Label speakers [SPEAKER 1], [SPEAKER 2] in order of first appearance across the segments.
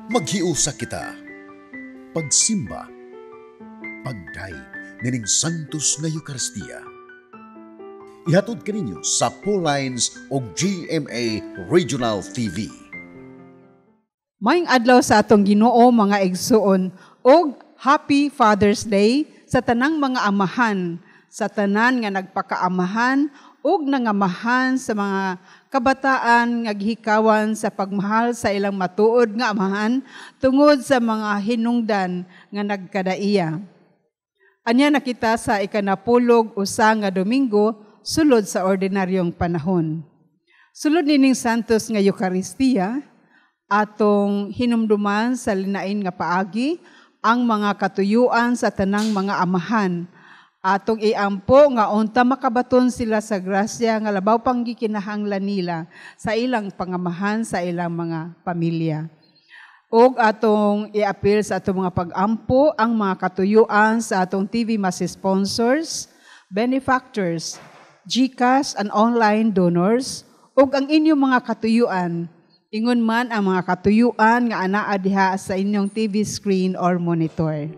[SPEAKER 1] Maghiusa kita. Pagsimba. Pagdayeg nining Santos nga Eucharistia. Ihatod kaninyo sa Lines o GMA Regional TV.
[SPEAKER 2] Maayong adlaw sa atong Ginoo, mga igsuon, og Happy Father's Day sa tanang mga amahan, sa tanan nga nagpakaamahan ug nangamahan sa mga kabataan nga gihikawan sa pagmahal sa ilang matuod nga amahan tungod sa mga hinungdan nga nagkadaiya. Anya nakita sa 31 nga Domingo sulod sa ordinaryong panahon. Sulod nining Santos nga Eucharistia, atong hinumduman sa linain nga paagi ang mga katuyuan sa tanang mga amahan. Atong iampo nga unta makabaton sila sa grasya nga labaw pang gikinahanglan nila sa ilang pangamahan sa ilang mga pamilya. Og atong iapil sa atong mga pag-ampo ang mga katuyuan sa atong TV Mass sponsors, benefactors, GCash and online donors, ug ang inyong mga katuyuan. Ingon man ang mga katuyuan nga anaa diha sa inyong TV screen or monitor.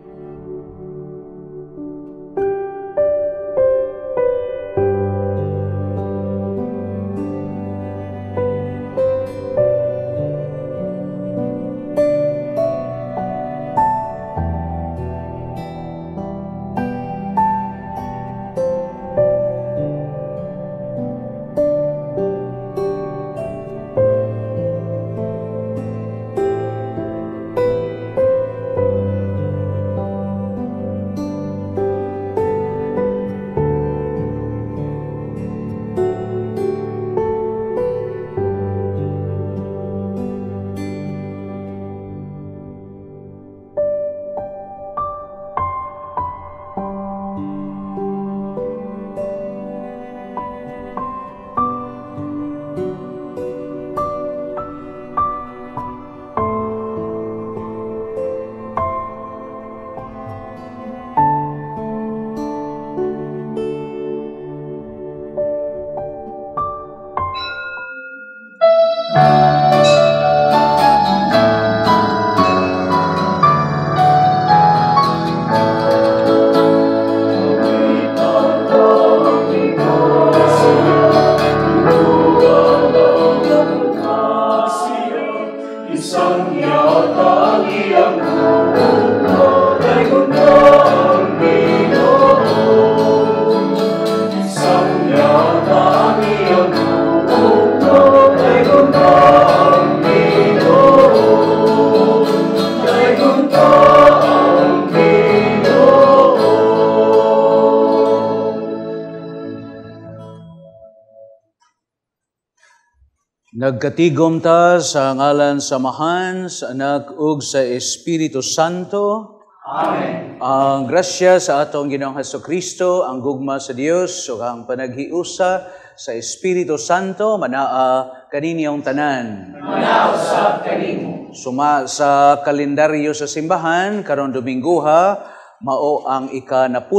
[SPEAKER 3] Nagkatigom ta sa ngalan sa Amahan, sa Anak ug sa Espiritu Santo.
[SPEAKER 4] Amen.
[SPEAKER 3] Ang grasya sa atong Ginoong Hesukristo, ang gugma sa Dios ug ang panaghiusa sa Espiritu Santo manaa kaninyong tanan.
[SPEAKER 4] Manaa usab kanimo.
[SPEAKER 3] Suma sa kalendaryo sa simbahan karon Domingoha, mao ang 91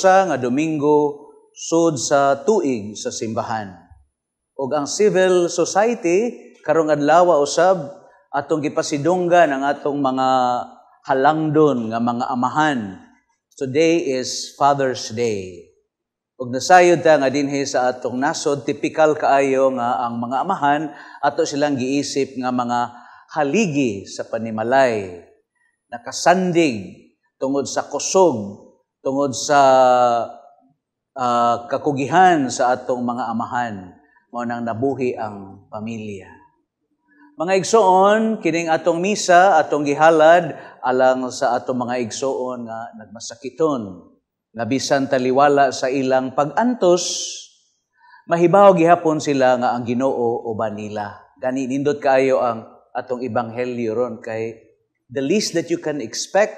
[SPEAKER 3] nga Domingo sud sa tuig sa simbahan. Og ang civil society karong adlaw usab atong gipasidunggan ang atong mga halangdon nga mga amahan. Today is Father's Day. Og nasayod ta nga dinhi sa atong nasod, tipikal kaayo nga ang mga amahan ato silang giisip nga mga haligi sa panimalay, nakasandig tungod sa kusog, tungod sa kakugihan sa atong mga amahan. Mao nang nabuhi ang pamilya. Mga igsoon, kining atong misa, atong gihalad alang sa atong mga igsoon nga nagmasakiton, nga bisan taliwala sa ilang pag-antos, mahibaw gihapon sila nga ang Ginoo uban nila. Gani nindot kaayo ang atong ebanghelyo ron kay the least that you can expect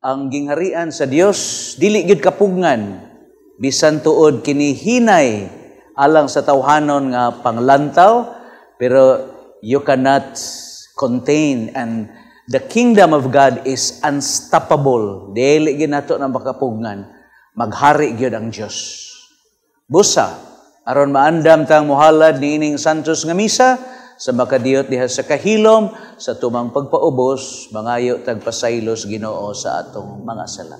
[SPEAKER 3] ang gingharian sa Dios dili gyud kapugngan bisan tuod kini hinay alang sa tawhanon nga panglantaw, pero you cannot contain, and the kingdom of God is unstoppable. Dili gyud nato na makapugngan, maghari gyud ang Dios. Busa, aron maandam tang muhalad niining Santos nga misa, Sa makadiyot diha sa kahilom, sa tumang pagpaubos, mangayo tagpasaylos Ginoo sa atong mga sala.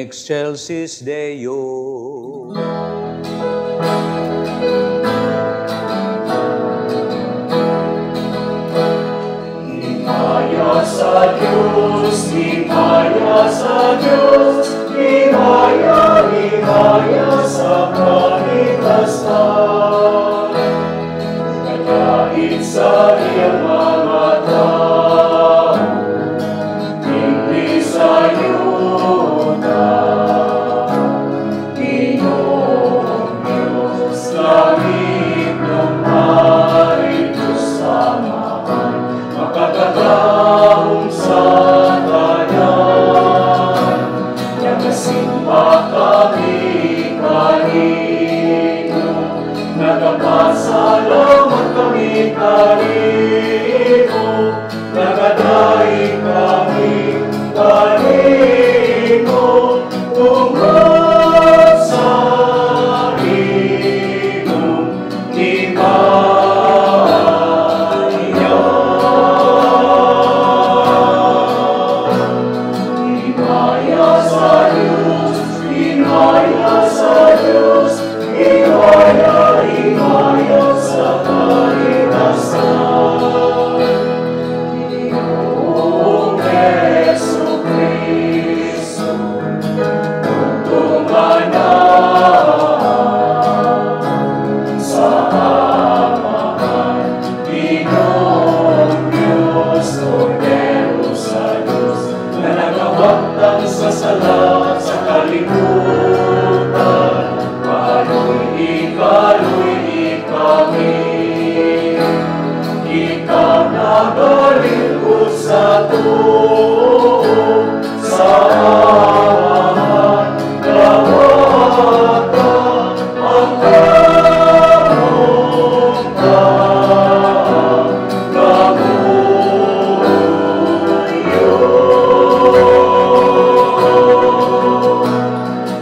[SPEAKER 3] Excelsis Deo.
[SPEAKER 4] Himaya sa Diyos, himaya sa Diyos, himaya, himaya sa kalikasan. Kahit sa iyang mga tao, hindi sa yuta. Ginoong Diyos, langit ng hari, Diyos Amahan, makakagahom sa tanan. Nagasimba kami kanino, nagapasalamat kami kanino, nagadaig kami kanino, tungod sa imong himaya. Himaya sa Diyos, himaya sa Diyos, himaya, himaya sa kalikasan. Ginoong Jesu-Cristo, tungtungan na sa Amahan, Ginoong Diyos, Kordero sa Diyos, na nagawagtang sa sala sa kalibutan. Kaloy, kaloy kami, ikaw nagalingkod sa tuo, sa Amahan, dawata ang kamong kamuyo.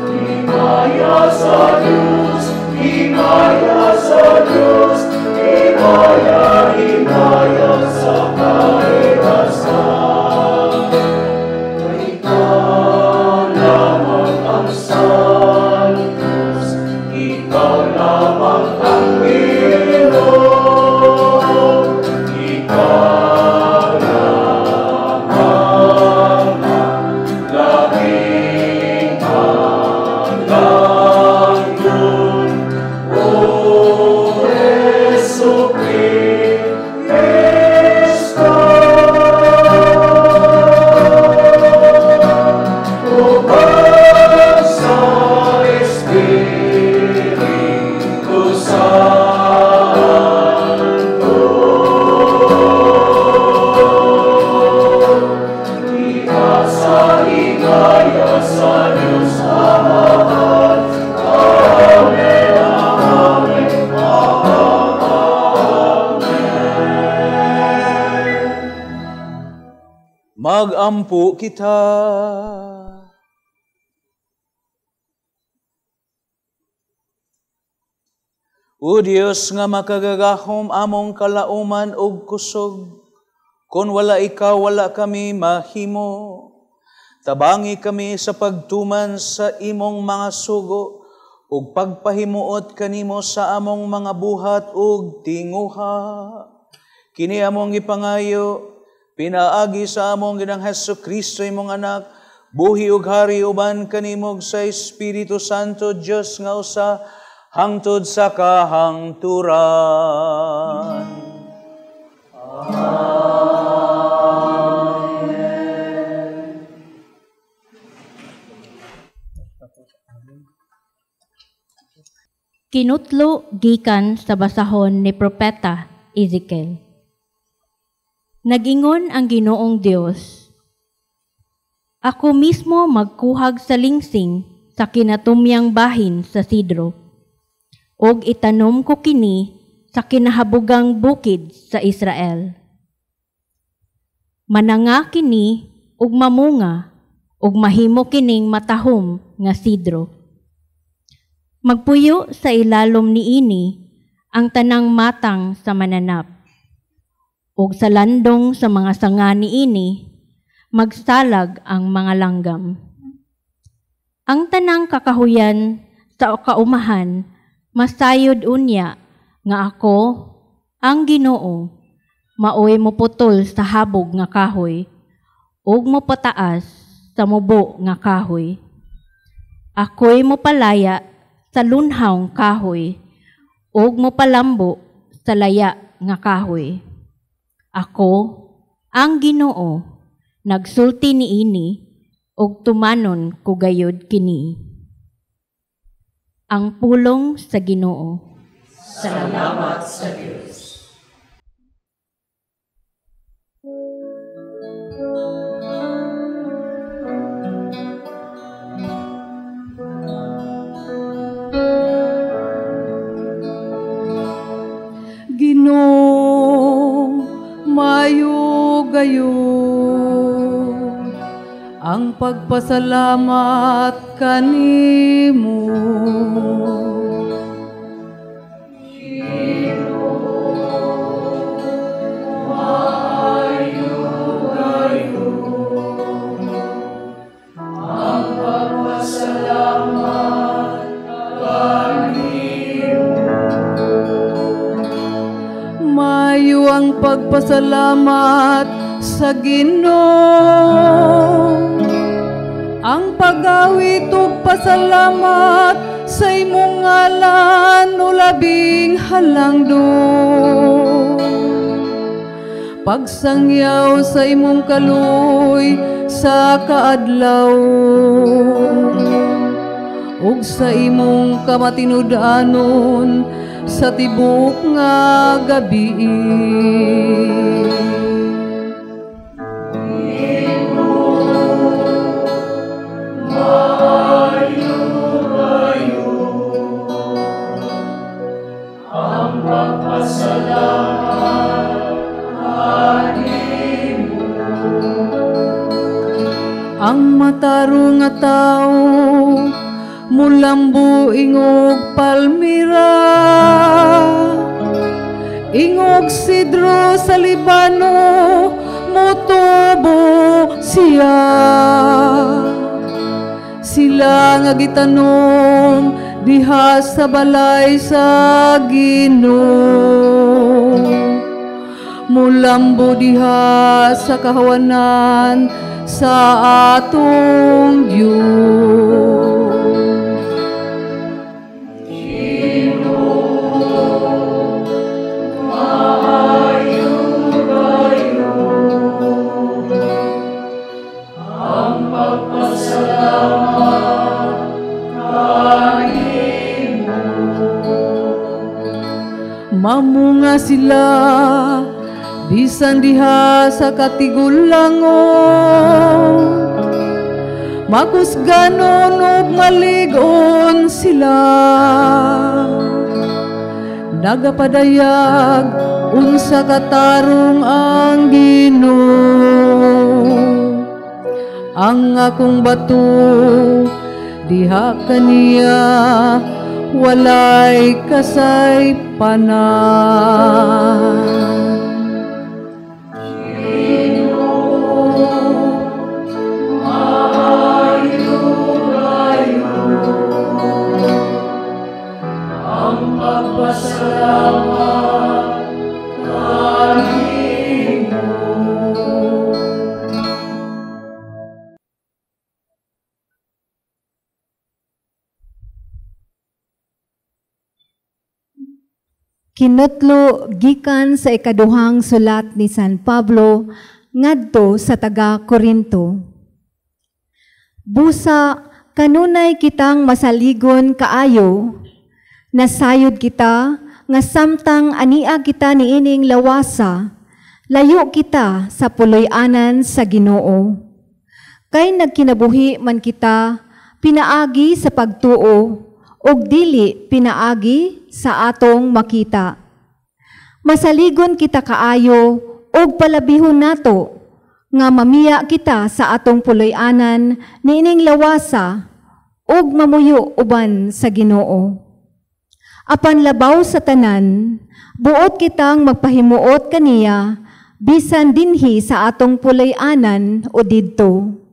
[SPEAKER 4] Himaya sa Diyos, himaya sa Diyos, himaya, himaya sa kalikasan. Ikaw lamang ang Santos, ikaw lamang ang Ginoo, ikaw lamang ang labing
[SPEAKER 3] Magampo kita. O Dios nga makagagahom among kalauman ug kusog, kon wala ikaw wala kami mahimo. Tabangi kami sa pagtuman sa imong mga sugo ug pagpahimuot kanimo sa among mga buhat ug tinguha. Kini among gipangayo pinaagi sa among Ginoong Hesukristo imong anak, buhi ug hari uban kanimo sa Espiritu Santo, Dios nga usa hangtod sa kahangturan.
[SPEAKER 4] Amen.
[SPEAKER 5] Kinutlo gikan sa basahon ni Propeta Ezekiel. Nagingon ang Ginoong Dios, ako mismo magkuhag sa lingsing sa kinatumyang bahin sa sidro, og itanom ko kini sa kinahabugang bukid sa Israel. Mananga kini ug mamunga, ug mahimo kining matahom nga sidro. Magpuyo sa ilalom niini ang tanang matang sa mananap, ug sa landong sa mga sanga niini magsalag ang mga langgam. Ang tanang kakahuyan sa kaumahan masayod unya nga ako, ang Ginoo, maoy moputol sa habog nga kahoy ug mopataas sa mubo nga kahoy. Ako'y mopalaya sa lunhawng kahoy ug mopalambo sa laya nga kahoy. Ako, ang Ginoo, nagsulti niini ug tumanon ko gayud kini. Ang pulong sa Ginoo.
[SPEAKER 4] Salamat sa Dios.
[SPEAKER 2] Ginoo, mayo gayo ang pagpasalamat kanimo.
[SPEAKER 4] Ginoo, mayo gayo ang pagpasalamat kanimo.
[SPEAKER 2] Mayo ang pagpasalamat sa Ginoo, ang pagawit ug pasalamat sa imong ngalan o labing halangdon. Pagsangyaw sa imong kaluoy sa kaadlaw ug sa imong kamatinud-anon sa tibok nga gabi.
[SPEAKER 4] Mayo gayo ang pagpasalamat kanimo.
[SPEAKER 2] Ang matarong nga tawo mulambo ingog palmira, ingog sidro sa Libano motubo siya. Sila nga gitanom diha sa balay sa Ginoo, mulambo diha sa kahawanan sa atong Dios.
[SPEAKER 4] Ginoo, mayo gayo ang pagpasalamat kanimo.
[SPEAKER 2] Mamunga sila bisan diha sa katigulangon, makusganon ug malig-on sila. Nagapadayag unsa katarong ang Ginoo.
[SPEAKER 4] Ang akong bato, diha kaniya walay kasaypanan.
[SPEAKER 6] Kinutlo gikan sa ikaduhang sulat ni San Pablo ngadto sa taga Korinto. Busa kanunay kitang masaligon kaayo, nasayod kita nga samtang ania kita niining lawasa, layo kita sa puloy-anan sa Ginoo. Kay nagkinabuhi man kita pinaagi sa pagtuo ug dili pinaagi sa atong makita. Masaligon kita kaayo ug palabihon nato nga mamiya kita sa atong puloy-anan niining lawasa ug mamuyo uban sa Ginoo. Apan labaw sa tanan, buot kitang magpahimuot kaniya bisan dinhi sa atong puloy-anan o didto.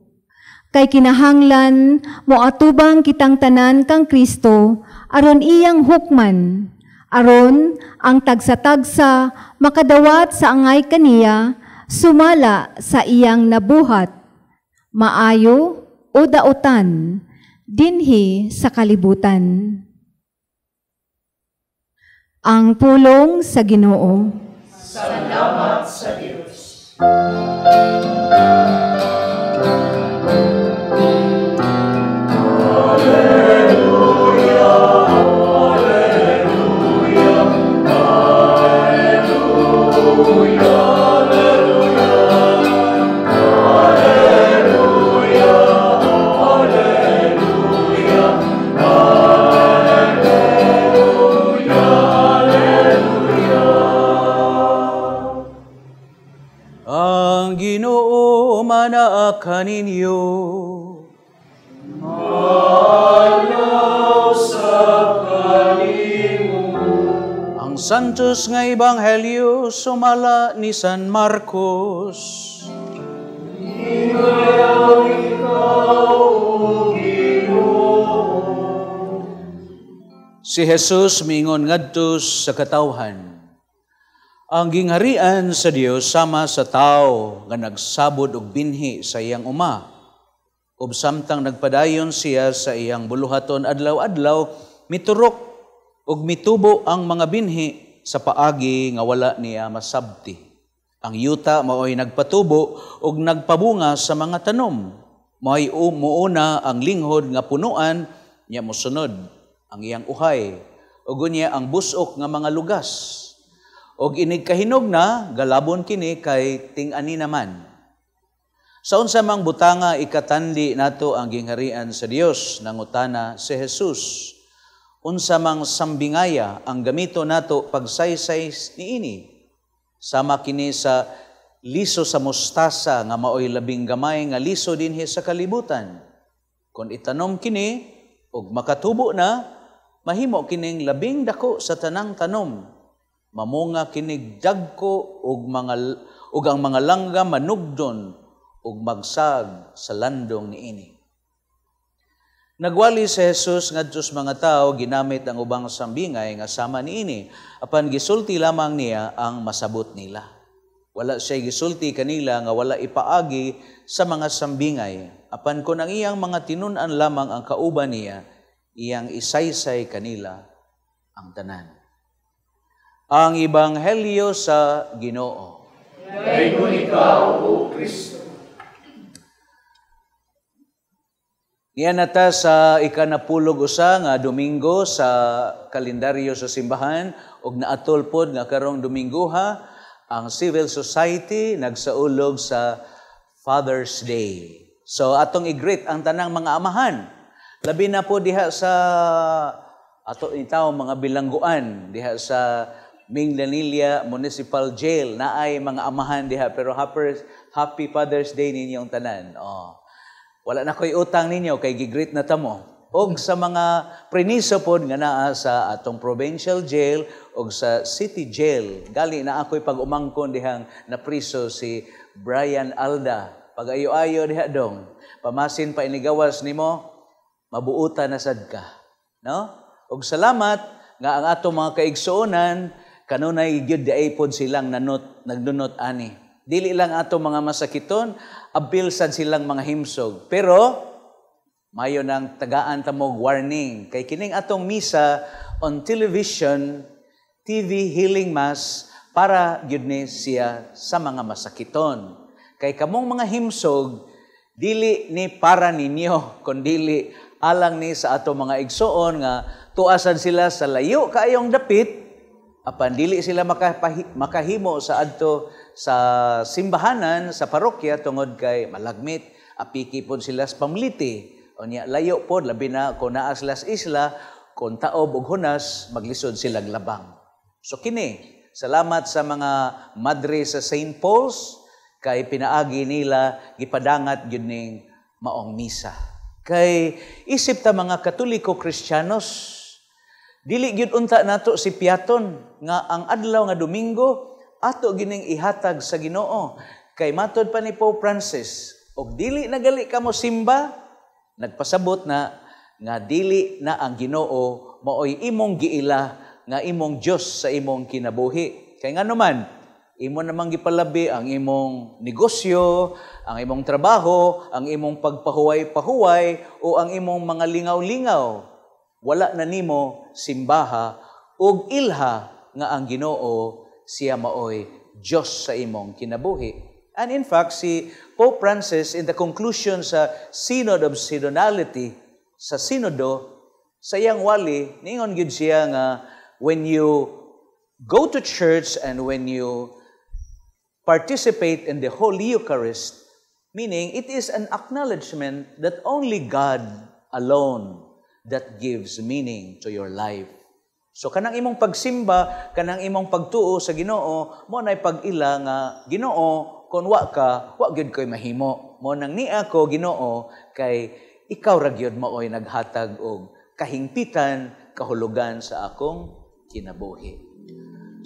[SPEAKER 6] Kay kinahanglan moatubang kitang tanan kang Kristo aron iyang hukman, aron ang tagsa-tagsa makadawat sa angay kaniya sumala sa iyang nabuhat, maayo o dautan dinhi sa kalibutan. Ang pulong sa Ginoo.
[SPEAKER 4] Salamat sa Dios.
[SPEAKER 3] Kaninyo.
[SPEAKER 4] Ayaw sa kanimo.
[SPEAKER 3] Ang Santos nga Ebanghelyo sumala ni San Marcos.
[SPEAKER 4] Ingayaw ikaw, O Ginoo.
[SPEAKER 3] Si Jesus miingon ngadto sa katawhan. Ang gingharian sa Dios sama sa tao nga nagsabod og binhi sa iyang uma. Ug samtang nagpadayon siya sa iyang buluhaton adlaw-adlaw, miturok ug mitubo ang mga binhi sa paagi nga wala niya masabti. Ang yuta maoy nagpatubo ug nagpabunga sa mga tanom. Maoy muuna ang linghod nga punuan, nya mosunod ang iyang uhay ug unya ang busok nga mga lugas. Og inig kahinog na, galabon kini kay ting-ani naman. Sa unsa mang butanga ikatandi nato ang gingharian sa Dios, nangutana si Jesus. Unsa mang sambingaya ang gamito nato pagsaysay niini. Sama kini sa liso sa mustasa nga maoy labing gamay nga liso dinhi sa kalibutan. Kon itanom kini og makatubo na, mahimo kining labing dako sa tanang tanom. Mamunga kinig dagko og ang mga langga manugdon og magsag sa landong niini. Nagwali si Jesus ngadto sa mga tawo ginamit ang ubang sambingay nga sama niini, apan gisulti lamang niya ang masabot nila. Wala siya gisulti kanila nga wala ipaagi sa mga sambingay, apan kon ang iyang mga tinun-an lamang ang kauban niya, iyang isaysay kanila ang tanan. Ang Ebanghelyo sa Ginoo.
[SPEAKER 4] Dayon ikaw, O Kristo.
[SPEAKER 3] Niyan nata sa ikanapulog usa nga Domingo sa kalendaryo sa simbahan ug naatol pod nga karong Domingoha ang civil society nagsaulog sa Father's Day. So atong i-greet ang tanang mga amahan. Labi na po diha sa ato itaw mga bilangguan diha sa Minglanilla Municipal Jail naay mga amahan diha, pero happy Father's Day ninyong tanan. Oh. Wala na ko'y utang ninyo kay gi-greet na ta mo. Og sa mga priniso pod nga naa sa atong provincial jail og sa city jail. Gali na ako'y pag-umangkon dihang napriso si Brian Alda. Pag-ayo-ayo diha dong. Pamasin pa inigawas nimo, mabuutan na sad ka. No? Og salamat nga ang atong mga kaigsuonan kanunay gyud diay pod silang nanot nagnunot ani. Dili lang atong mga masakiton, apil sad silang mga himsog. Pero mayo nang tagaan ta mog warning kay kining atong misa on television, TV Healing Mass, para gyud ni siya sa mga masakiton. Kay kamong mga himsog dili ni para ninyo kundili alang ni sa atong mga igsoon nga tuasan sila sa layo kaayong dapit apan dili sila makahimo sa adto sa simbahanan sa parokya tungod kay malagmit, apiki pod sila sa pamliti. Unya layo pod, labi na kung naa sila sa isla, kung taob og hunas maglisod silang labang. So kini, salamat sa mga madre sa St. Paul's kay pinaagi nila gipadangat gyud ning maong misa. Kay isip ta mga Katoliko Kristiyanos, dili gyud unta nato si piaton nga ang adlaw nga Domingo ato gining ihatag sa Ginoo. Kay matod pa ni Pope Francis, og dili nagali kamo simba, nagpasabot na nga dili na ang Ginoo maoy imong giila nga imong Dios sa imong kinabuhi. Kay ngano man, imo namang gipalabi ang imong negosyo, ang imong trabaho, ang imong pagpahuway-pahuway o ang imong mga lingaw-lingaw. Wala na nimo simbaha ug ilha nga ang Ginoo siya maoy Dios sa imong kinabuhi. And in fact, si Pope Francis in the conclusion sa Synod of Synodality, sa Sinodo, sa iyang wali, ningon gyud siya nga when you go to church and when you participate in the Holy Eucharist, meaning it is an acknowledgement that only God alone that gives meaning to your life. So kanang imong pagsimba, kanang imong pagtuo sa Ginoo, mo nay pag-ila nga Ginoo, kon wa ka, wa gyud koy mahimo. Mo nang niya ko Ginoo kay ikaw ra gyud maoy naghatag og kahingpitan, kahulugan sa akong kinabuhi.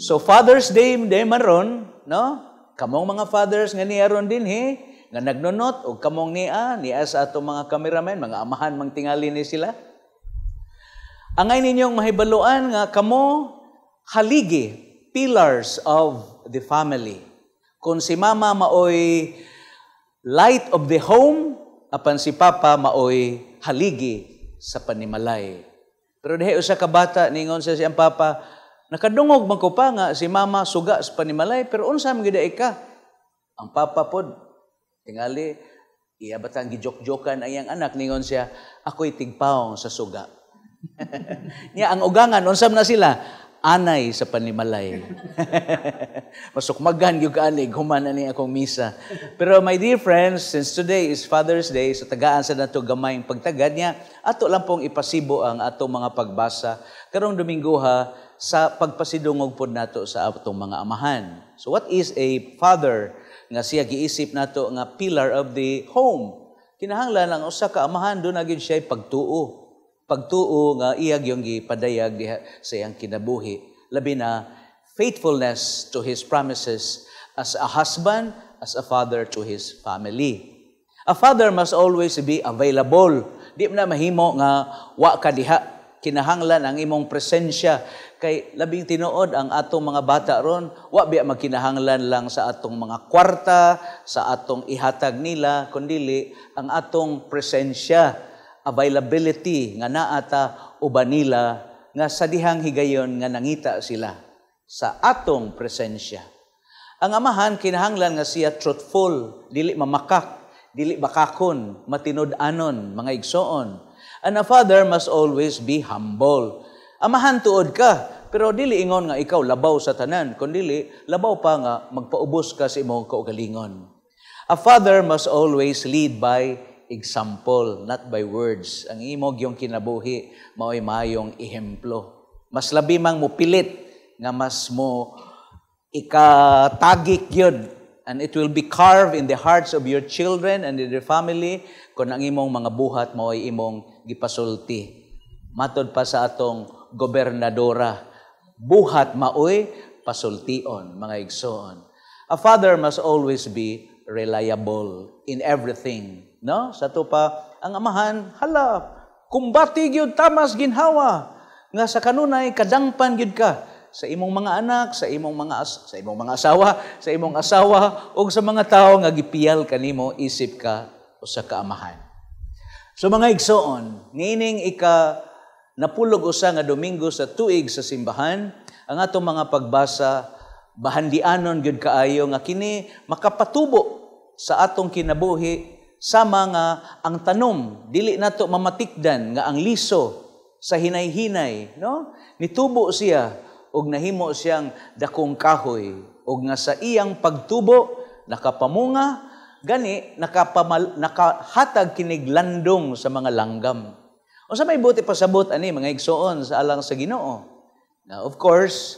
[SPEAKER 3] So Father's Day day man ron, no? Kamong mga fathers nga niya ron dinhi, nga nagnunot og kamong niya, niya sa atong mga cameramen, mga amahan mang tingali ni sila. Angay ninyong mahibaluan nga kamo haligi, pillars of the family. Kung si mama maoy light of the home, apan si papa maoy haligi sa panimalay. Pero diha usa ka bata ningon sa siyang papa, nakadungog man ko pa nga si mama suga sa panimalay, pero unsa man gyud ka? Ang papa pod tingali iya batang gijok-jokan ang iyang anak, ningon siya, ako'y tigpaong sa suga. Niya ang ugangan unsa man na sila? Anay sa panimalay. Masukmagan gyud kaani human ani akong misa. Pero my dear friends, since today is Father's Day, so tagaan sa nato gamayng pagtagad niya, ato lang pong ipasibo ang atong mga pagbasa karong Domingoha sa pagpasidungog pod nato sa atong mga amahan. So what is a father nga siya giisip nato nga pillar of the home? Kinahanglan ang usa ka amahan do na gyud siya pagtuo. Pagtuo nga iya gyud gipadayag diha sa iyang kinabuhi. Labi na faithfulness to his promises as a husband, as a father to his family. A father must always be available. Di na mahimo nga wa ka diha. Kinahanglan ang imong presensya. Kay labing tinuod ang atong mga bata ron, wa biya magkinahanglan lang sa atong mga kwarta, sa atong ihatag nila, kundili ang atong presensya, availability nga naa ta uban nila nga sa dihang higayon nga nangita sila sa atong presensya. Ang amahan kinahanglan nga siya truthful, dili mamakak, dili bakakon, matinud-anon, mga igsoon. And a father must always be humble. Amahan tuod ka, pero dili ingon nga ikaw labaw sa tanan, kundili labaw pa nga magpaubos ka sa imong kaugalingon. A father must always lead by example, not by words. Ang imong yung kinabuhi, mao'y mayong ehemplo. Mas labi mang mopilit nga mas mo ikatagik yun And it will be carved in the hearts of your children and in their family kung ang imong mga buhat mao'y imong gipasulti. Matod pa sa atong gobernadora, buhat maoy pasultion, mga igsoon. A father must always be reliable in everything, no? Sa ato pa, ang amahan, hala, kumbati gyud tamas ginhawa nga sa kanunay kadangpan gyud ka sa imong mga anak, sa imong mga asawa, sa imong asawa ug sa mga tawo nga gipiyal kanimo isip ka usa ka amahan. So mga igsoon, niining ika 41 nga Domingo sa tuig sa simbahan, ang atong mga pagbasa bahandianon gyud kaayo nga kini makapatubo sa atong kinabuhi, sama nga ang tanom dili nato mamatikdan nga ang liso sa hinay-hinay, no, nitubo siya ug nahimo siyang dakong kahoy ug nga sa iyang pagtubo nakapamunga, gani nakahatag kinig landong sa mga langgam. Unsa may buot pasabot ani, mga igsoon, sa alang sa Ginoo? Now, of course,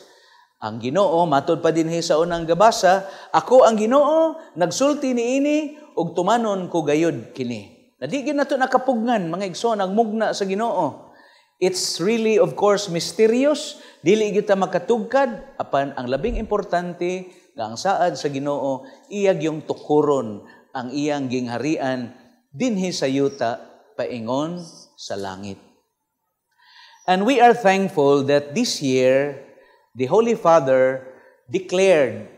[SPEAKER 3] ang Ginoo, matod pa dinhi sa unang gabasa, "Ako ang Ginoo, nagsulti niini ug tumanon ko gayud kini." Na di gyud nato nakapugnan, mga igsoon, ang mugna sa Ginoo. It's really, of course, mysterious. Dili gyud ta makatugkad apan ang labing importante nga ang saad sa Ginoo, iya gyung tukuron ang iyang gingharian dinhi sa yuta paingon sa langit. And we are thankful that this year the Holy Father declared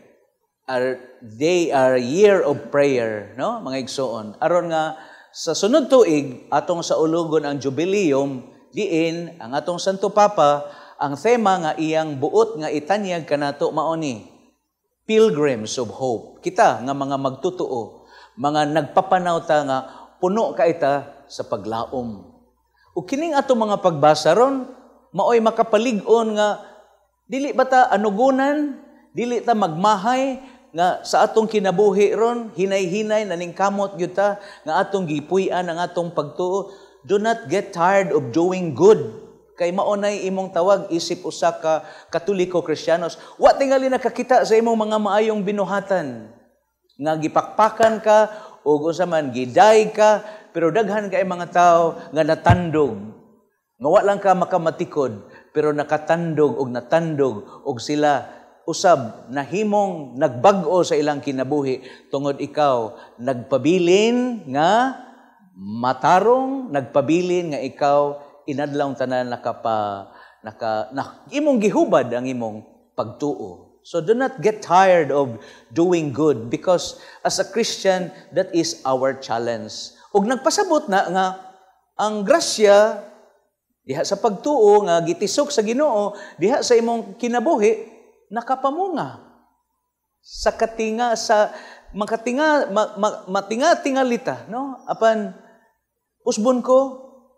[SPEAKER 3] our day, our year of prayer, no, mga igsoon. Aron nga sa sunod tuig atong saulugon ang Jubileum, diin ang atong Santo Papa, ang tema nga iyang buot nga itanyag kanato mao ni Pilgrims of Hope. Kita nga mga magtutuo, mga nagpapanaw ta nga puno kaita sa paglaom. Ug kining atong mga pagbasa ron maoy makapalig-on nga dili ba ta anugunan, dili ta magmahay nga sa atong kinabuhi ron hinay-hinay naningkamot gyud ta nga atong gipuy-an ang atong pagtuo. Do not get tired of doing good. Kay mao nay imong tawag isip usa ka Katoliko Kristiyanos. Wa tingali nakakita sa imong mga maayong binuhatan. Nga gipakpakan ka o unsa man giday ka, pero daghan kay mga tao nga natandog. Nga wa lang ka makamatikod, pero nakatandog og natandog og sila usab nahimong nagbag-o sa ilang kinabuhi tungod ikaw nagpabilin nga matarong, nagpabilin nga ikaw inadlaw tanan nakapa naka na, imong gihubad ang imong pagtuo. So do not get tired of doing good because as a Christian, that is our challenge. Ug nagpasabot na nga ang grasya diha sa pagtuo nga gitisok sa Ginoo diha sa imong kinabuhi nakapamunga sa katinga sa makatinga ma, ma, matinga-tingalita, no? Apan usbon ko,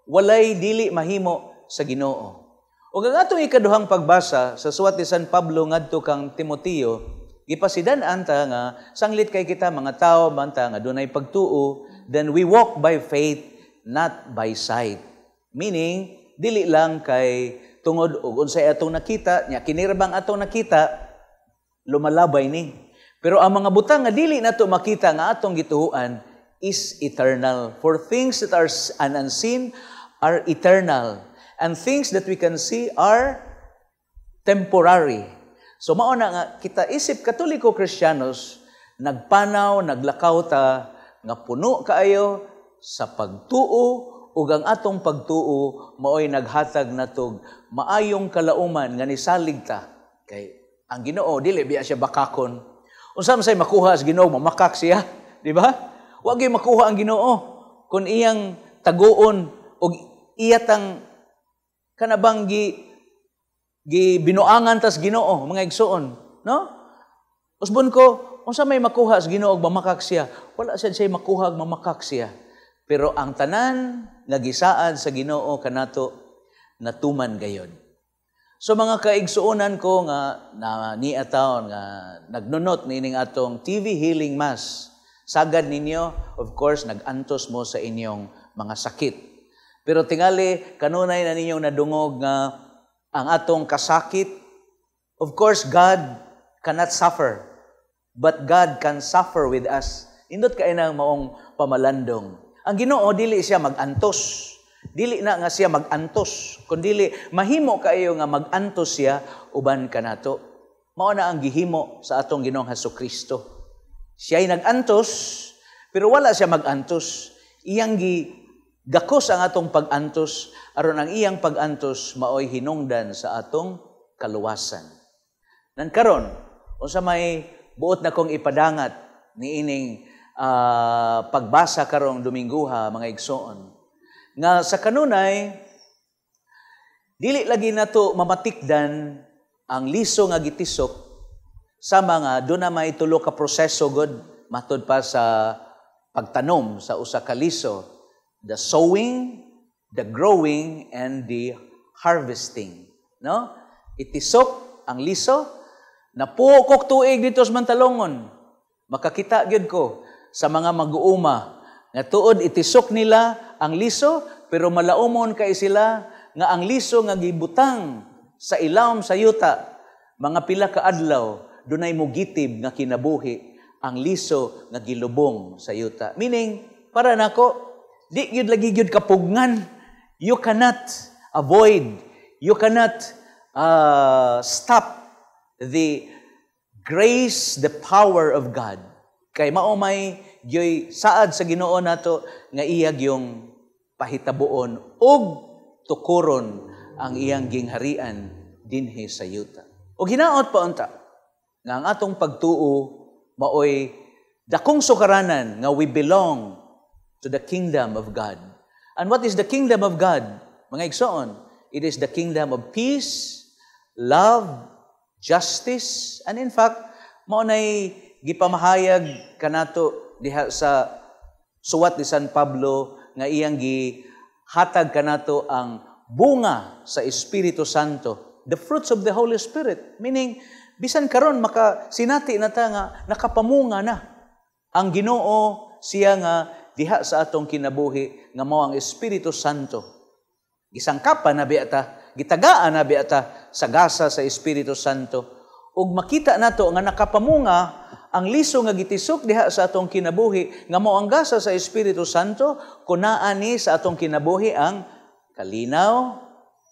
[SPEAKER 3] walay dili mahimo sa Ginoo. Ug ang atong ikaduhang pagbasa sa suwat ni San Pablo ngadto kang Timoteo, gipasidan-an ta nga sanglit kay kita mga tawo man ta nga dunay pagtuo, then we walk by faith, not by sight. Meaning, dili lang kay tungod og unsay atong nakita, nya kini ra bang atong nakita, lumalabay ni. Pero ang mga butang nga dili nato makita nga atong gituohan is eternal. For things that are unseen are eternal, and things that we can see are temporary. So mao na nga kita isip Katoliko Kristiyanos, nagpanaw, naglakaw ta nga puno kaayo sa pagtuo ug ang atong pagtuo maoy naghatag natog maayong kalauman nga nisalig ta kay ang Ginoo dili biya siya bakakon. Unsa man say makuha sa Ginoo, mamakak siya, di ba? Wa gyud makuha ang Ginoo kung iyang taguon og iya tang kanabang gi gi binuangan tas Ginoo, mga igsoon, no? Usbon ko, unsa may makuha sa Ginoo og mamakak siya? Wala siya siya makuha og mamakak siya. Pero ang tanan nga gisaad sa Ginoo kanato natuman gayon. So mga kaigsuonan ko nga na niya taon nga nagnunot niining atong TV Healing Mass, sagad ninyo, of course, nag-antos mo sa inyong mga sakit. Pero tingali, kanunay na ninyong nadungog nga ang atong kasakit, of course, God cannot suffer. but God can suffer with us. Indot kay nang maong pamalandong. Ang Ginoo dili siya magantos. Dili na nga siya magantos, kundili mahimo kaayo nga magantos siya uban kanato. Mao na ang gihimo sa atong Ginoong Hesukristo. Siya'y nagantos, pero wala siya magantos. Iyang gakos ang atong pag-antos, aron ang iyang pag-antos maoy hinungdan sa atong kaluwasan. Nan karon, unsa may buot na kong ipadangat niining pagbasa karong Domingguha, mga igsoon, nga sa kanunay dili lagi nato mamatikdan ang liso nga gitisok sa mga doon na may tulo ka proseso god matud pa sa pagtanom sa usa ka liso, the sowing, the growing, and the harvesting, no? Itisok ang liso, napukok tuig dito sa Mantalongon. Makakita gyud ko sa mga mag-uuma nga tuod itisok nila ang liso, pero malaumon kay sila nga ang liso nga gibutang sa ilawom sa yuta, mga pila ka adlaw dunay mugitib nga kinabuhi ang liso nga gilubong sa yuta. Meaning, para nako, di gyud lagi gyud kapugnan. You cannot avoid, you cannot stop the grace, the power of God. Kay mao may gyoy saad sa Ginoo nato nga iya gyung pahitabuon ug tukuron ang iyang gingharian dinhi sa yuta. Og hinaot pa unta nga ang atong pagtuo maoy dakong sukaranan nga we belong to the kingdom of God. And what is the kingdom of God? Mga igsoon, it is the kingdom of peace, love, justice, and in fact, mao nay gipamahayag kanato diha sa suwat ni San Pablo nga iyang gihatag kanato ang bunga sa Espiritu Santo, the fruits of the Holy Spirit. Meaning, bisan karon maka sinati na ta nga nakapamunga na ang Ginoo siya nga diha sa atong kinabuhi nga mao ang Espiritu Santo. Gisangkapan na biya ta, gitagaan na biya ta sa gasa sa Espiritu Santo. Ug makita nato nga nakapamunga ang liso nga gitisok diha sa atong kinabuhi nga mao ang gasa sa Espiritu Santo, kunaan ni sa atong kinabuhi ang kalinaw,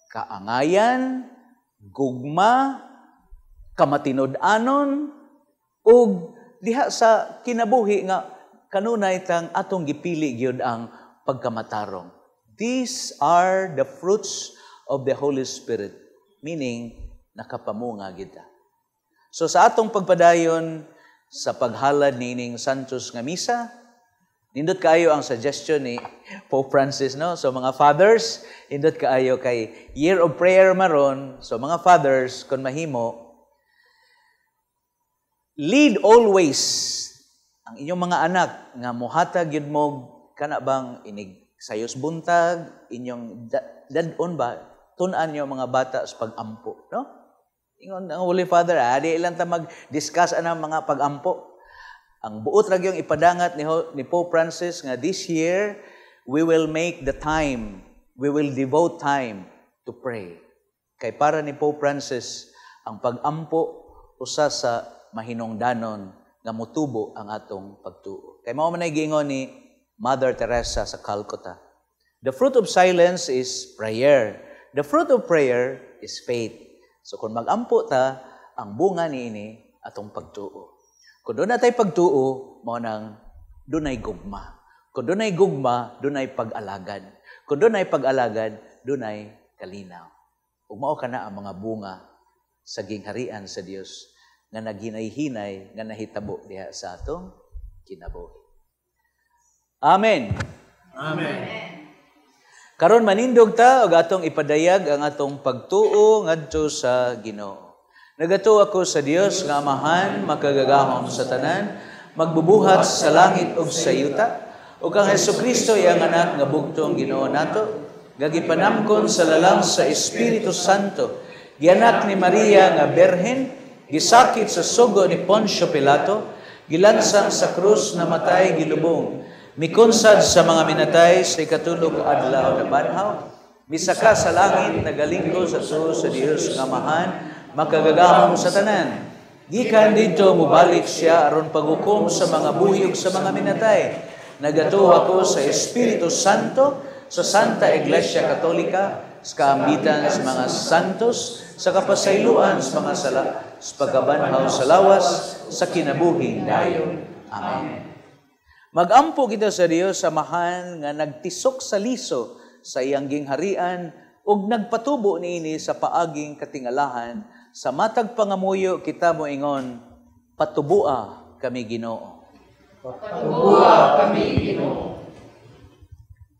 [SPEAKER 3] kaangayan, gugma, kamatinud-anon, ug diha sa kinabuhi nga kanunay tang atong gipili gyud ang pagkamatarong. These are the fruits of the Holy Spirit, meaning nakapamunga kita. So sa atong pagpadayon sa paghalad niining Santos nga misa, nindot kaayo ang suggestion ni Pope Francis, no? So mga fathers, nindot kaayo kay Year of Prayer maron. So mga fathers, kung mahimo, lead always ang inyong mga anak nga mohatag yun mo kana bang inig sayos buntag, inyong dadon ba, tun-an niyo mga bata sa pag-ampo, no? Ingon ang Holy Father, di ilang ta mag-discuss anang mga pag-ampo. Ang buot ra gyud ipadangat ni Pope Francis nga this year we will make the time, we will devote time to pray. Kay para ni Pope Francis, ang pag-ampo usa sa mahinungdanon nga mutubo ang atong pagtuo. Kay mao man ay giingon ni Mother Teresa sa Calcutta. The fruit of silence is prayer. The fruit of prayer is faith. So kung mag-ampo ta, ang bunga niini atong pagtuo. Kung doon natay pagtuo, mao nang dunay gugma. Kung dunay gugma, dunay pag-alagad. Kung dunay pag-alagad, dunay kalinaw. Ug mao kana ang mga bunga sa gingharian sa Dios nga naghinay-hinay nga nahitabo diha sa atong kinabuhi. Amen.
[SPEAKER 4] Amen.
[SPEAKER 3] Karon manindog ta og atong ipadayag ang atong pagtuo ngadto sa Ginoo. Nagatuo ako sa Dios nga Amahan, makagagahom sa tanan, magbubuhat sa langit ug sa yuta, ug kang Hesukristo iyang anak nga bugtong Ginoo nato, nga gipanamkon sa lalang sa Espiritu Santo, gianak ni Maria nga berhen, gisakit sa sugo ni Poncio Pilato, gilansang sa krus, namatay, gilubong, mikonsad sa mga minatay sa ikatulog adlaw na banhaw, misaka sa langit, nagalingko sa tuo sa Dios nga Amahan, makagagahom sa tanan. Gikan didto mobalik siya aron paghukom sa mga buhi ug sa mga minatay. Nagatuo ako sa Espiritu Santo, sa Santa Iglesia Katolika, sa kaambitan sa mga santos, sa kapasayloan sa mga sala, sa pagkabanhaw sa lawas, sa kinabuhing dayon. Amen. Magampo kita sa Dios Amahan nga nagtisok sa liso sa iyang gingharian ug nagpatubo niini sa paaging katingalahan. Sa matag pangamuyo kita moingon, patubua kami Ginoo.
[SPEAKER 4] Patubua kami Ginoo.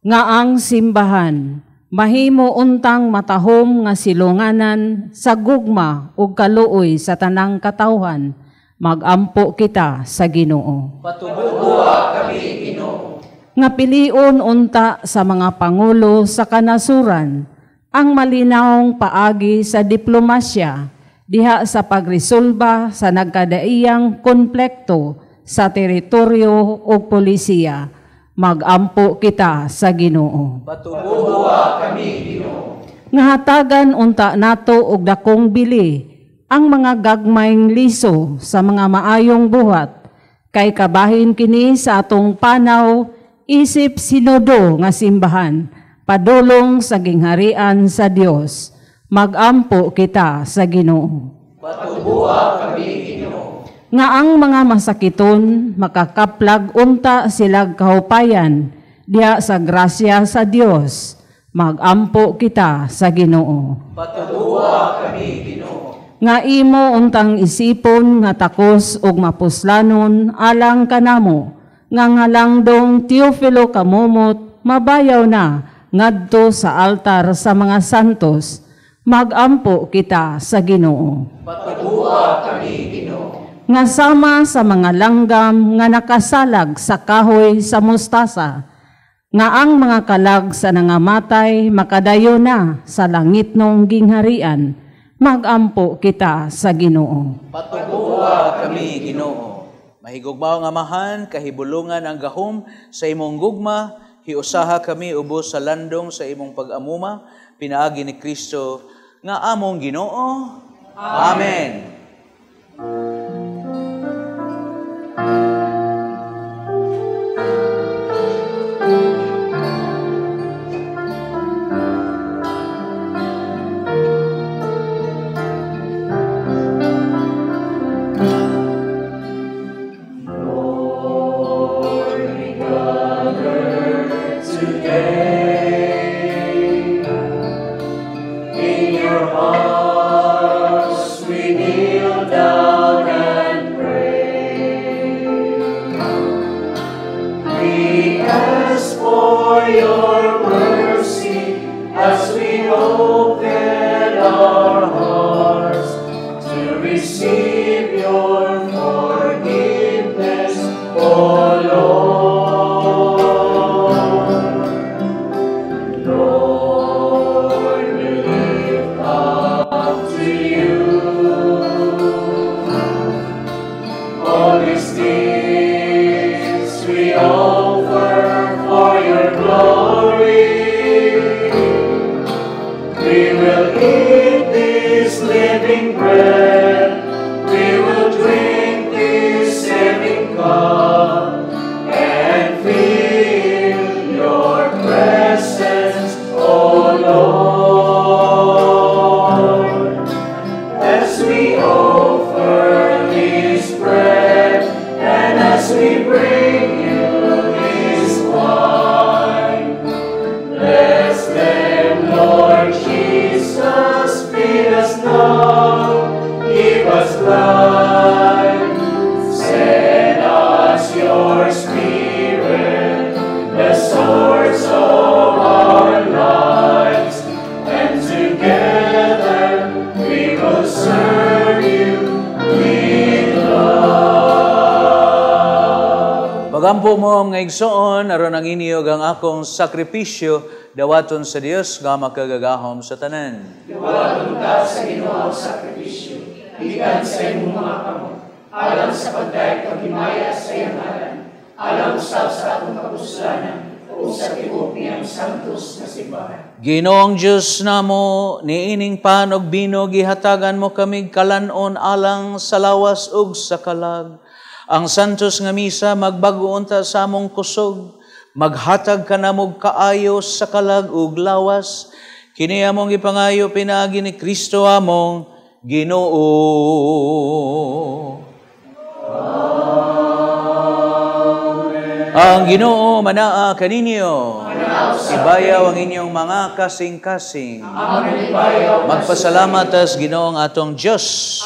[SPEAKER 7] Nga ang simbahan mahimo untang matahom nga silunganan sa gugma ug kaluoy sa tanang katawhan, magampo kita sa Ginoo.
[SPEAKER 3] Patubua kami Ginoo.
[SPEAKER 7] Nga pilion unta sa mga pangulo sa kanasuran ang malinawong paagi sa diplomasya diha sa pagresolba sa nagkadaiyang konflikto sa teritoryo o polisiya, magampo kita sa Ginoo.
[SPEAKER 3] Patubua kami Ginoo.
[SPEAKER 7] Nga hatagan unta nato og dakong bili ang mga gagmayng liso sa mga maayong buhat, kay kabahin kini sa atong panaw isip sinodo nga simbahan, padulong sa gingharian sa Dios. Magampo kita sa Ginoo.
[SPEAKER 3] Patubua kami Ginoo.
[SPEAKER 7] Nga ang mga masakiton makakaplag unta silag kahupayan diha sa grasya sa Dios. Magampo kita sa Ginoo.
[SPEAKER 3] Patubua kami Ginoo.
[SPEAKER 7] Nga imo untang isipon nga takos ug mapuslanon alang kanamo nga ngalangdong Teofilo Camomot mabayaw na ngadto sa altar sa mga santos. Magampo kita sa Ginoo.
[SPEAKER 3] Patubua kami Ginoo.
[SPEAKER 7] Nga sama sa mga langgam nga nakasalag sa kahoy sa mustasa, nga ang mga kalag sa nangamatay makadayo na sa langitnong gingharian, magampo kita sa Ginoo.
[SPEAKER 3] Patubua kami Ginoo. Mahigugmaong Amahan, kahibulungan ang gahom sa imong gugma, hiusaha kami ubos sa landong sa imong pag-amuma, pinaagi ni Kristo nga among Ginoo. Amen.
[SPEAKER 4] Lord, we gather today in your arms we kneel down and pray. We ask for your mercy as we open our hearts to receive your forgiveness, O Lord. Lord, we lift up to you all these things we offer for your glory. We will eat this living bread, we will drink this saving cup, and feel your presence, O Lord. As we offer this bread, and as we bring you this wine, bless them, Lord Jesus, feed us now, give us life, send us your Spirit, the source of our lives, and together we will serve you with love.
[SPEAKER 3] Pagampo mo mga igsoon, aron ang inyo ang akong sakripisyo, dawaton sa Dios nga makagagahom sa tanan.
[SPEAKER 4] Dawaton ka sa Ginoo ang sakripisyo, gikan sa imong mga kamot, alang sa pagdayeg paghimaya sa iyang ngalan, alang usab sa atong kapuslanan, ug sa tibuok niyang santos nga simbahan.
[SPEAKER 3] Ginoong Diyos namo, niining pan og bino gihatagan mo kamig kalan-on alang sa lawas ug sa kalag. Ang santos nga misa magbag-o unta sa among kusog, maghatag kanamog kaayo sa kalag ug lawas. Kini among gipangayo pinaagi ni Kristo among Ginoo. Amen. Ang Ginoo manaa kaninyo. Ibayaw ang inyong mga kasing-kasing. Magpasalamat tas Ginoo ang atong Dios.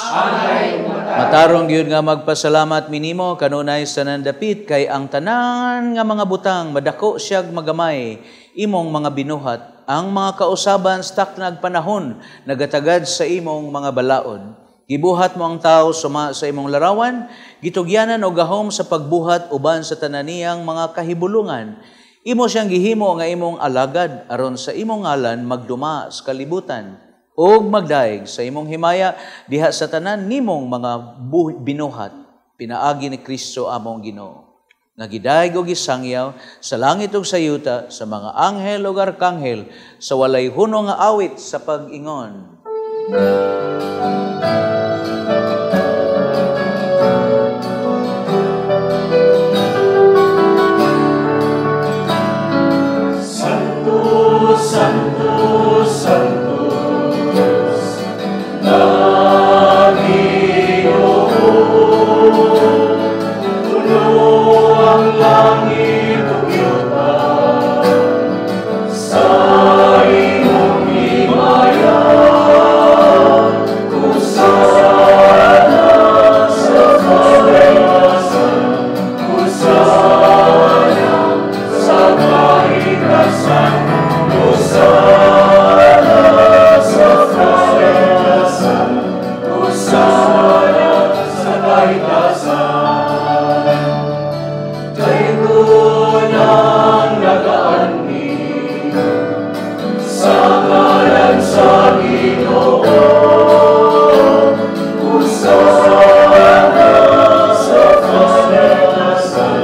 [SPEAKER 3] Matarong gyud nga magpasalamat minimo kanunay sa nandapit kay ang tanan nga mga butang madako siyag magamay imong mga binuhat. Ang mga kausaban sa taknag panahon nagatagad sa imong mga balaod. Gibuhat mo ang tao suma sa imong larawan, gitugyanan og gahom sa pagbuhat uban sa tananiyang mga kahibulungan. Imo siyang gihimo nga imong alagad aron sa imong ngalan magduma sa kalibutan ug magdaig sa imong himaya diha sa tanan nimong mga binuhat pinaagi ni Kristo among Ginoo. Nga gidaig og gisangyaw sa langit ug sa yuta sa mga anghel ug arkanghel sa walay hunong nga awit sa pag-ingon.
[SPEAKER 4] Santo, Santos, na Ginoo, puno ang langit ug yuta sa imong himaya. Hosana sa kahitasan, Hosana sa kahitasan, Hosana sa kahitasan, Hosana sa kahitasan. Daygon ang nagaani sa ngalan sa Ginoo. Hosana sa kahitasan,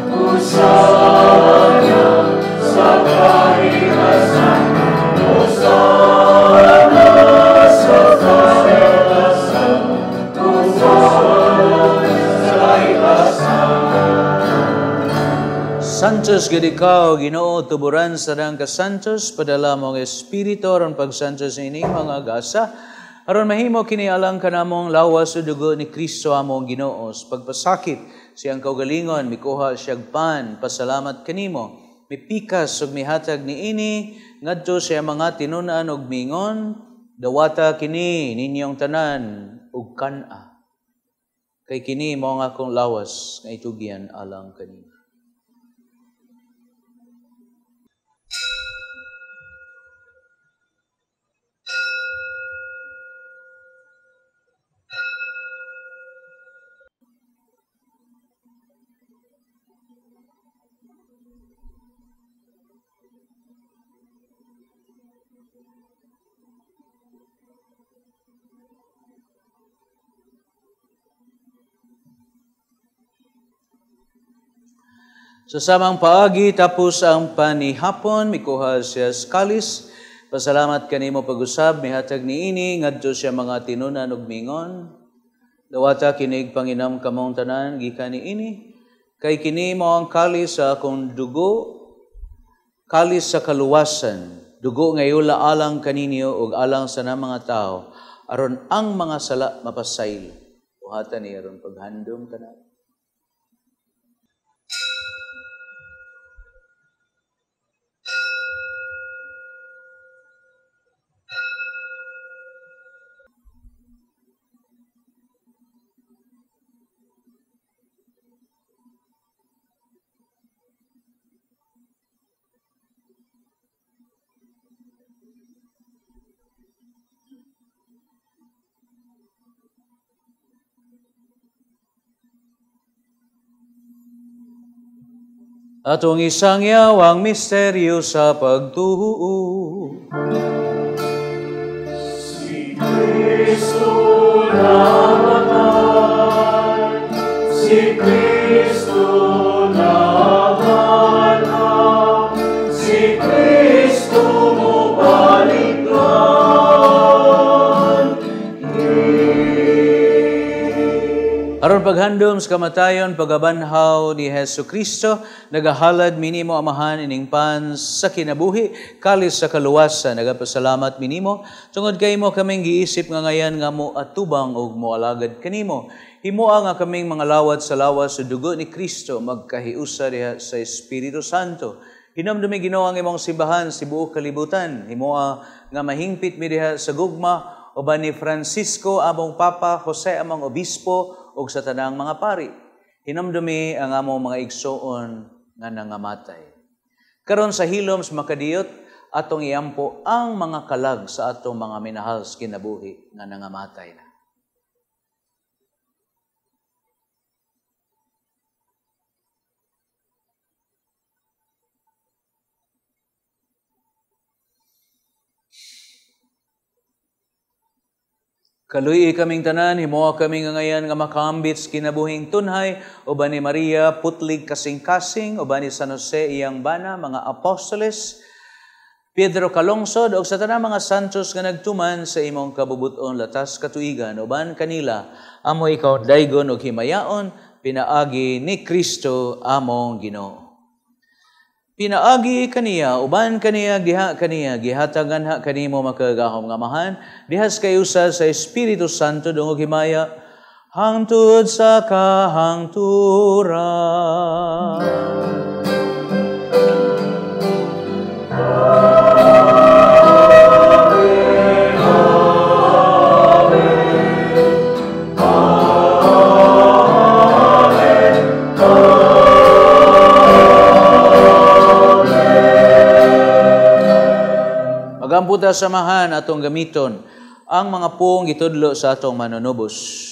[SPEAKER 4] Hosana sa kahitasan, Hosana sa kahitasan, Hosana sa kahitasan.
[SPEAKER 3] Santos gid ikaw, Ginoo, tuburan sa dang kasantos, padala mo ang Espiritu aron pagsantos ining mga gasa, aron mahimo kini alang kanamong lawas o dugo ni Kristo among Ginoo. Sa pagpasakit siyang kaugalingon, mikuha siyag pan, pasalamat kanimo, mipikas ug mihatag niini ngadto sa mga tinun-an ug mingon, dawata kini ninyong tanan ug kan-a. Kay kini mao ang akong lawas nga itugyan alang kaninyo. Sa samang paagi, tapos ang panihapon, mikuha siya sa kalis. Pasalamat kanimo pag-usab, mihatag niini, ngadto siya mga tinunan ug mingon. Dawata kinig panginam kamong tanan, gikan niini. Kay kini mao ang kalis sa akong dugo, kalis sa kaluwasan, dugo nga yula alang kaninyo ug alang sa na mga tao, aron ang mga sala mapasaylo. Buhatan ni aron paghandom kana. Atong isangyaw ang misteryo sa pagtuo.
[SPEAKER 4] Si Kristo namatay, si Kristo nabanhaw, si Kristo mo
[SPEAKER 3] Aron paghandom sa kamatayon, pagabanhaw ni Hesus Kristo, nagahalad minimo Amahan ining pan sa kinabuhi, kalis sa kaluwasan, nagapasalamat minimo, tungod kay imo kaming giisip nga ngayan nga mo atubang ug moalagad kanimo. Himoa nga kaming mga lawat sa lawas sa dugo ni Kristo, magkahiusa diha sa Espiritu Santo. Hinumdumi Ginoo ang imong simbahan sa buok kalibutan. Himoa nga mahingpit mi diha sa gugma uban ni Francisco among Papa, Jose among Obispo, ug sa tanang mga pari. Hinumdumi ang among mga igsoon nga nangamatay. Karon sa hilom sa makadiyot, atong iampo ang mga kalag sa atong mga minahal sa kinabuhi nga nangamatay na. Kaluyi kaming tanan, himoa kami nga ngayan nga makaambit sa kinabuhing tunhay, uban ni Maria, putlig kasing-kasing, uban ni San Jose iyang bana, mga apostoles, Pedro Kalungsod, og sa tanang mga santos nga nagtuman sa imong kabubuton latas katuigan, uban kanila, amo ikaw daygon og himayaon, pinaagi ni Kristo among Ginoo. Pinaagi kaniya, uban kaniya, diha kaniya, gihatagan ha kanimo makagahom nga Amahan, dihas kayusa sa Espiritu Santo dungog himaya, hangtod sa kahangturan.
[SPEAKER 4] Amen, amen, amen, amen.
[SPEAKER 3] Magampo ta samahan atong gamiton ang mga puong gitudlo sa atong manunubos.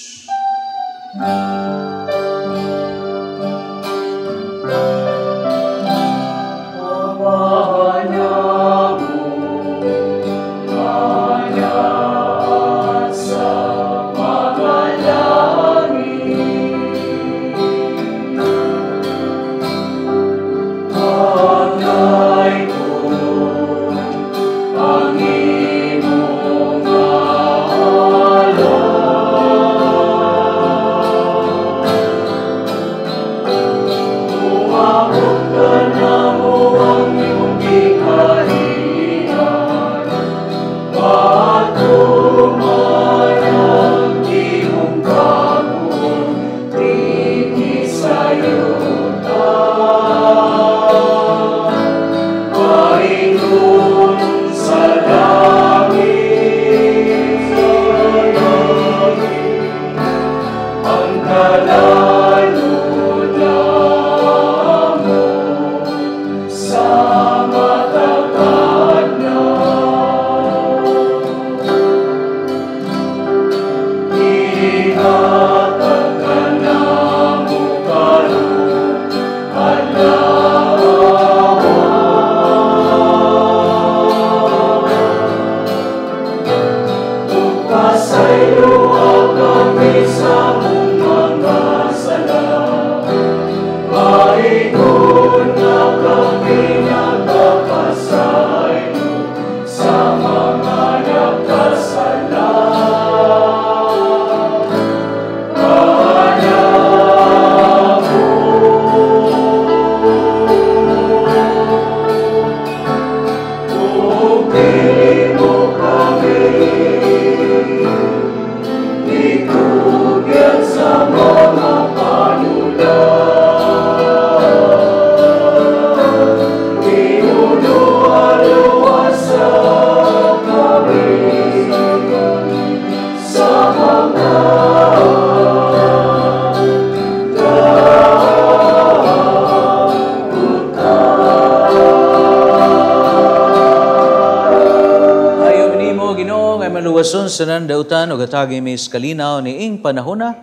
[SPEAKER 3] Sanan dautan og hatagi mis kalinaw ni ing panahona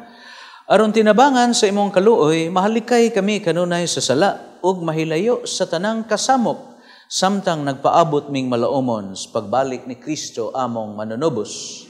[SPEAKER 3] aron tinabangan sa imong kaluoy mahalikay kami kanunay sa sala ug mahilayo sa tanang kasamok samtang nagpaabot ming malaomon sa pagbalik ni Kristo among manunubos.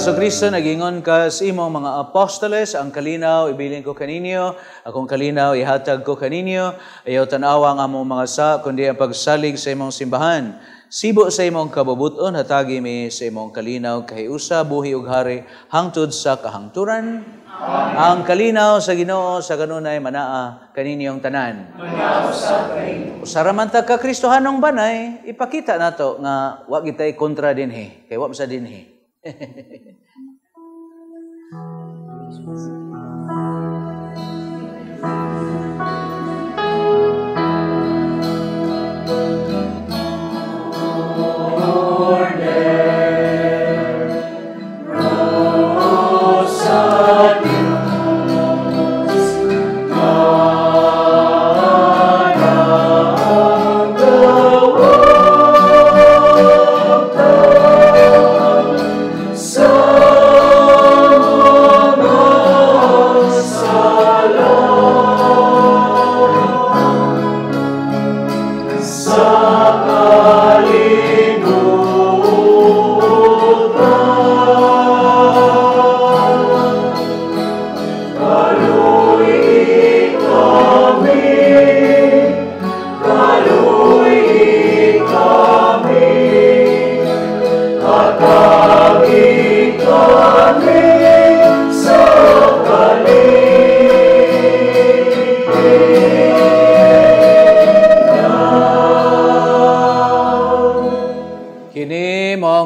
[SPEAKER 3] Kristo, nagingon ka sa imong mga apostoles, ang kalinaw ibilin ko kaninyo, akong kalinaw ihatag ko kaninyo, ayaw tan-awa ang among mga sa, kundi ang pagsalig sa imong simbahan. Sibo sa imong kabubuton, hatagi mi sa imong kalinaw, kahiusa, buhi ug hari, hangtod sa kahangturan. Amen. Ang kalinaw sa Ginoo sa kanunay manaa kaninyong tanan. Usara man ta ka Kristohanong banay, ipakita nato nga wa gitay kontra dinhi, kay wa sa dinhi.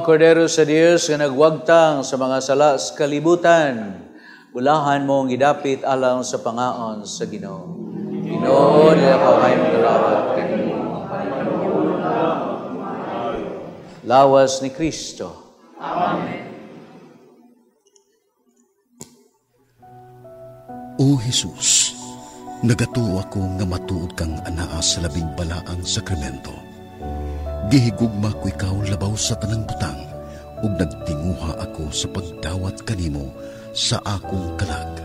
[SPEAKER 3] Kordero sa Dios nga nagwagtang sa mga sala sa kalibutan, ulahan mong gidapit alang sa pangaon sa Ginoo. Ginoo, nila pa kayo magalawat kanimo. Lawas ni Kristo.
[SPEAKER 4] Amen.
[SPEAKER 1] O Jesus, nagatuo ako nga matuod kang anaa sa labing balaang sakramento. Gihigugma ko ikaw labaw sa tanang butang, ug nagtinguha ako sa pagdawat kanimo sa akong kalag.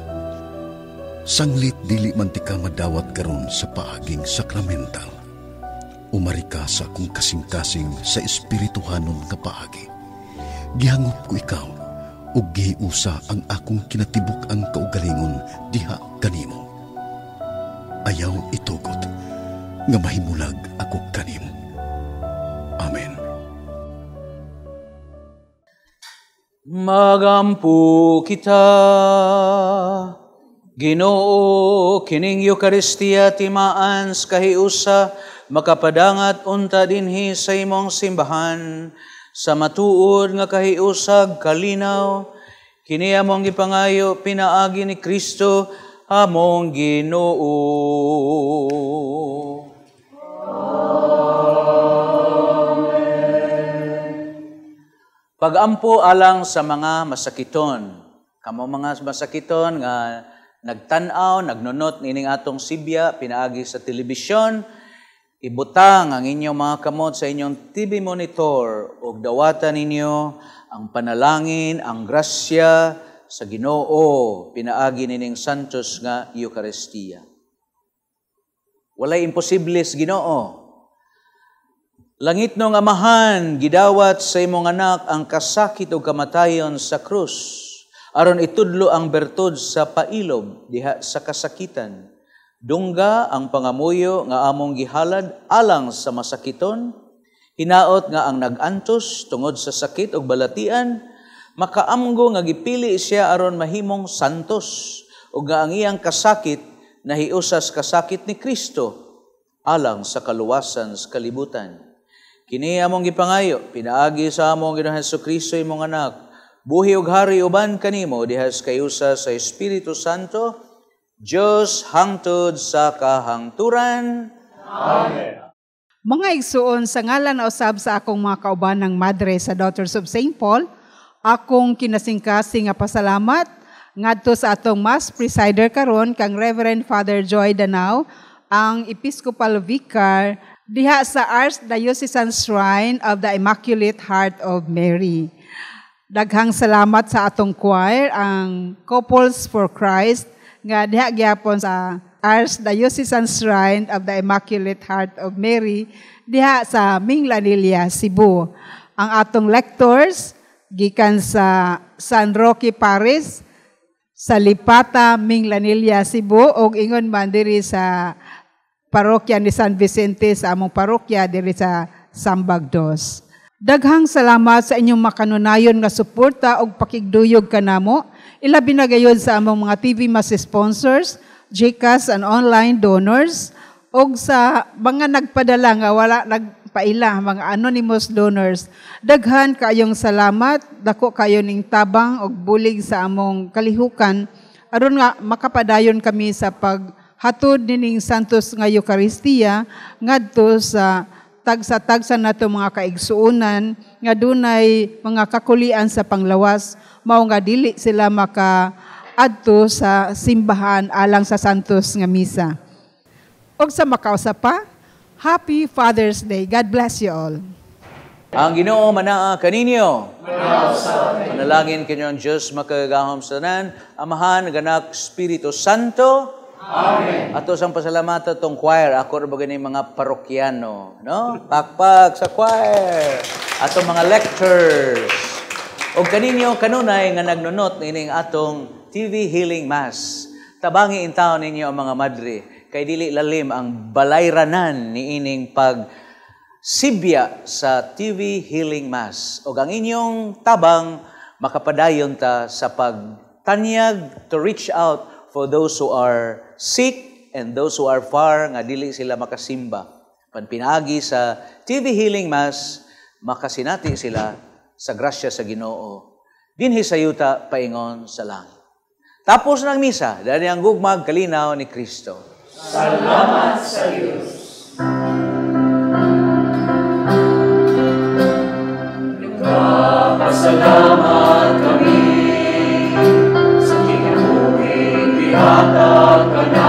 [SPEAKER 1] Sanglit dili man ti ka madawat karon sa paaging sakramental. Umari ka sa akong kasing-kasing sa espirituhanon nga paagi. Gihangop ko ikaw, ug gihiusa ang akong kinatibuk ang kaugalingon diha kanimo. Ayaw itugot nga mahimulag ako kanimo. Amen.
[SPEAKER 3] Magampo kita, Ginoo, kining Eucharistia timaan sa kahiusa, makapadangat unta dinhi sa imong simbahan, sa matuod nga kahiusag kalinaw, kini among gipangayo pinaagi ni Kristo among Ginoo. Pagampo alang sa mga masakiton. Kamo mga masakiton nga nagtan-aw, nagnunot nining atong sibya, pinaagi sa telebisyon, ibutang ang inyong mga kamot sa inyong TV monitor ug dawatan ninyo ang panalangin, ang grasya sa Ginoo, pinaagi nining Santos nga Eucharistia. Walay imposible sa Ginoo. Langit nung Amahan, gidawat sa imong anak ang kasakit o kamatayon sa krus, aron itudlo ang bertud sa pailob diha sa kasakitan. Dungga ang pangamuyo nga among gihalad alang sa masakiton, hinaot nga ang nag-antos tungod sa sakit ug balatian, makaamgo nga gipili siya aron mahimong santos, ug nga ang iyang kasakit nahiusas kasakit ni Kristo alang sa kaluwasan sa kalibutan. Kini among gipangayo, pinaagi sa among Ginoong Hesukristo imong anak, buhi ug hari uban kanimo diha sa kayusa sa Espiritu Santo, Dios hangtod sa kahangturan.
[SPEAKER 4] Amen.
[SPEAKER 2] Mga igsuon, sa ngalan usab sa akong mga kaubanang madre sa Daughters of St. Paul, akong kinasingkasing nga pasalamat ngadto sa atong Mass Presider karon kang Reverend Father Joy Danao, ang Episcopal Vicar diha sa Archdiocesan Shrine of the Immaculate Heart of Mary. Daghang salamat sa atong choir, ang Couples for Christ, nga diha gyapon sa Archdiocesan Shrine of the Immaculate Heart of Mary, diha sa Minglanilla, Cebu. Ang atong lectors, gikan sa San Roque Paris, sa Lipata, Minglanilla, Cebu, ug ingon man diri sa parokya ni San Vicente, sa among parokya diri sa Sambag Dos. Daghang salamat sa inyong makanunayon nga suporta ug pakigduyog kanamo. Ilabi na gayud sa among mga TV Mass sponsors, GCash and online donors, ug sa mga nagpadala nga wala nagpaila, mga anonymous donors. Daghan kaayong salamat, dako kayo ning tabang ug bulig sa among kalihukan aron nga makapadayon kami sa paghatod nining Santos nga Eukaristiya ngadto sa tagsa-tagsa nato mga kaigsuonan nga dunay mga kakulian sa panglawas, mao nga dili sila maka adto sa simbahan alang sa Santos nga Misa. Og sa makausa pa, Happy Father's Day. God bless you all.
[SPEAKER 3] Ang Ginoo manaa kaninyo. Manalangin kanyo ang Diyos makagagahom sa tanan, Amahan, Anak, Espiritu Santo.
[SPEAKER 4] Amen.
[SPEAKER 3] Ato sang pasalamatan tong choir, ako ra ba gani mga parokyano, no? Pakpak sa choir. Ato mga lectors. Og kaninyo kanunay nga nagnunot nining atong TV Healing Mass. Tabangi intawon ninyo ang mga madre kay dili lalim ang balayranan niining pag sibya sa TV Healing Mass. Og ang inyong tabang makapadayon ta sa pagtanyag to reach out for those who are sick and those who are far nga dili sila makasimba. Pan pinaagi sa TV Healing Mass, makasinati sila sa grasya sa Ginoo. Dinhi sa yuta paingon sa langit. Tapos ng misa, dali ang gugmag kalinaw ni Kristo.
[SPEAKER 4] Salamat sa Diyos. Nagpapasalamat kami sa kinabuhing gihatag.